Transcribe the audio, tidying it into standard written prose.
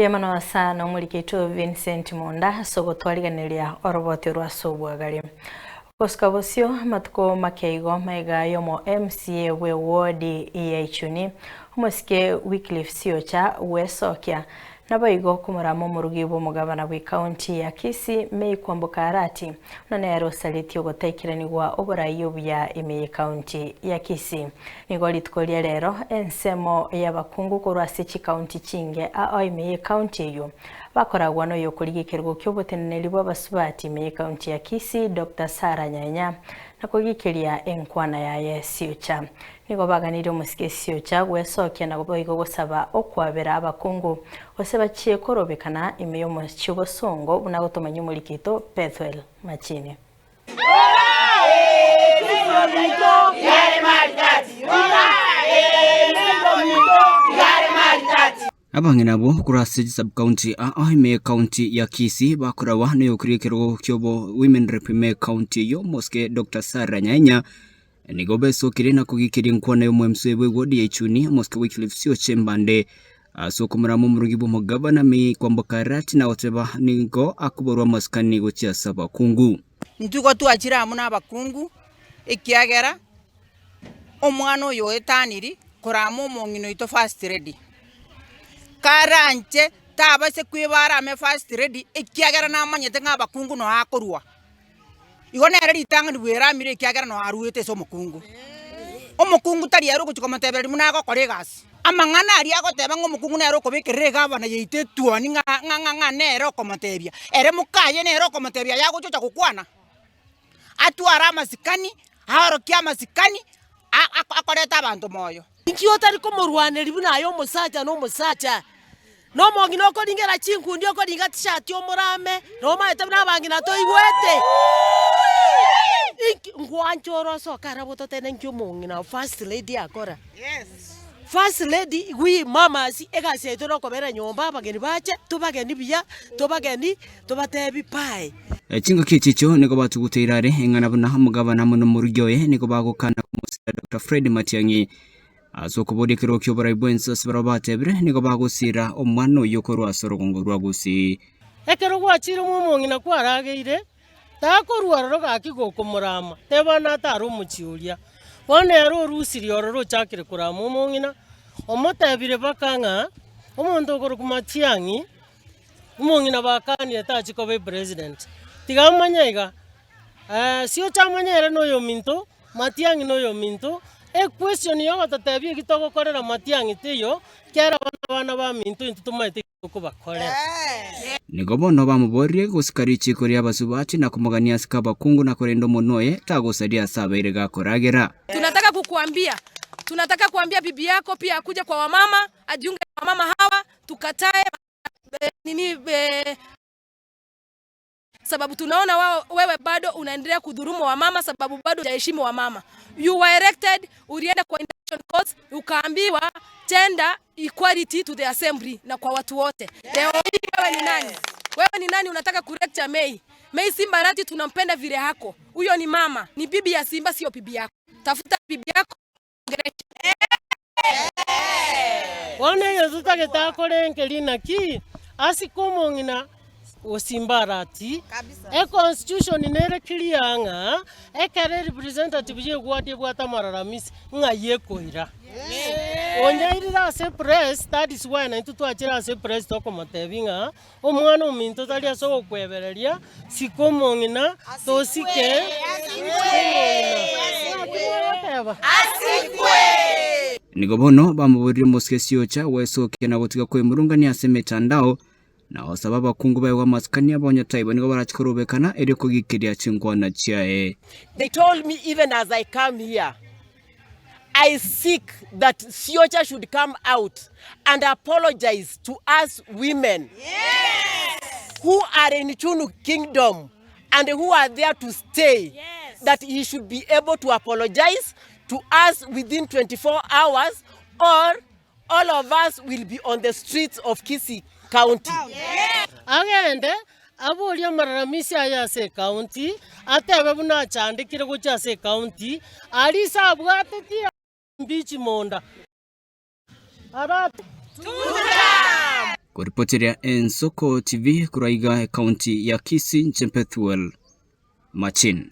Mbuya mono sana omoriketwe Vincent Munda ase ogotwariganeria oroboti orwa ase obwagare. Gosuka bosio amatuko make igo maiga y'omo MCA bwe ward ya Ichuni omosike Wycliffe Siocha gwesokia Naboigo komorama omorugi bw'omogabana bw'ecounty ya Kisii, May Kwamboka Arati, buna nere osaretie ogotaikeranigwa oborai obuya ime y'ecounty ya Kisii. Nigo rituko ria rero ensemo y'abakungu korwa ase chicounty chinge ao ime y'ecounty eyio bakoragwa noyokorigia ekerogo ki'oboteneneri bw'abasubati ime y'ecounty ya Kisii Doctor Sarah Nyanya na kogikeria enkwana yaye Siocha. Nigo baganirie omosike Siocha gwesokia na boigo gosaba okwabera abakungu gose bachie korobekana ime y'omochie obosongo buna gotomanyia omorikito Bethuel Machini. Abang'ina abwo korwa ase chisub-county aa ime y'ecounty ya Kisii bakoragwa noyokoria ekerogo kiobo Women Rep ime y'ecounty eyio Omosike Doctor Sarah Nyaenya Nigo besokire na kogikiria enkwana y'omwemswe bw'egodi ya Ichuni, omosike Wycliffe Sioche Mbande, ase okomorama omorugi bw'omogabana May Kwamboka Arati na goteba nigo akoborwa amasikani gochia ase abakungu. Intwe igo twachire amo nabakungu, ekiagera omwana oyo oetaniri korama omong'ina oito first lady. Karanche tabase kwebara ame first lady ekiagera namanyete ng'a abakungu noo akorwa. Igo nere ritang'ani bweramire ekiagera nonya aruete ase omokungu. Omokungu tari ere ogochia komotebereria buna agokora egasi. Amang'ana aria agoteba ng'a omokungu nere okobekerera egavana yaito etuoni ng'a ng'a ng'a ng'a nere okomotebia, ere mokaye nere okomotebia aye agocha ocha gokwana. Atware amasikani, aorokie amasikani, a- a akoreta abanto moyo. Inki otari komorwaneria buna aye omosacha na omosacha, na omong'ina okoringera chinkundi okoringa tishati omorame, na omanyete buna abang'ina toigwete? Inki ngwancha ore osoke arabwo totebe inki omong'ina first lady akora? First lady we mamas egasi yaito nokobera nyomba abageni bache tobageni buya, tobageni tobatebi bye. Chingaki echi echio nigo batuguteire are eng'ana buna omogabana amo nomorugi oye nigo bagokana komosira Doctor Fred Matiang'i ase okoboria ekerogo ki'oborai bw'ense ase barabwo batebire nigo bagosira omwana oyio korwa ase orogongo rwa Gusii. Ekero gwachire mw'omong'ina kwarageire, takorua aroro gaki gokomorama, teba natare omochie oria. Bono ere orusirie ororo ochakire korama omong'ina, omotebire baka ng'a omonto okorokwa Matiang'i, Omong'ina bakanire tachia koba epresident. Tiga amanye iga, siocha amanye ere noyominto, Matiang'i noyominto, equestion ya ogototebia eki togokorera Matiang'i teiyo, kera abana abana baminto intwe tomaete eki tokobakorera. Nigo bono bamoborie gosika richiiko ri'abasubati na komogania asike abakungu na korenda omonwa oye tagosaria ase abaire gakoragera. Tunataka kukuambia, tunataka kuambia bibi yako pia akuje kwa wamama, ajiunge na wamama hawa, tukatae nini sababu tunaona wao, wewe bado unaendelea kudhurumu wamama sababu bado hujaheshimu wamama. You were elected, ulienda kwa induction course ukaambiwa gender equality to the assembly na kwa watu wote. Leo hii wewe ni nani? Wewe ni nani unataka kulecture May? May Simba Arati tunampenda vile hako. Huyo ni mama, ni bibi ya Simba sio bibi yako. Tafuta bibi yako Bono egento totagete akore nkeri naki, asike omong'ina osimba arati, econstitution nere clear ng'a ekero erepresentative ya eward ebwate amalalamizi ng'ai ekoira. Onyairire ase press, that is why naintwe twachire ase press tokomotebia ng'a omwana ominto tari ase ogokwebereria, sika omong'ina, tosike omong'ina. Naki mogoteba? Nigo bono bamoboririe omosike Siocha gwesokia na gotiga kwemurungania ase emetandao, na gosaba abakungu baegwe amasikani abonye taibo nigo barache korobekana erio kogikeria chinkwana chiaye. They told me even as I come here I seek that Siocha should come out and apologize to us women who are in Chunu kingdom and who are there to stay that he should be able to apologize to us within 24 hours or all of us will be on the streets of Kisii County. Agende aborie amalalamisio aye ase ecounty, atebe buna achandekire gochia ase ecounty, aria ise abwatetie mbichi monda. Arate. Koripoteria Ensoko TV korwa iga ekaunti ya Kisii, Inche Bethuel Machin.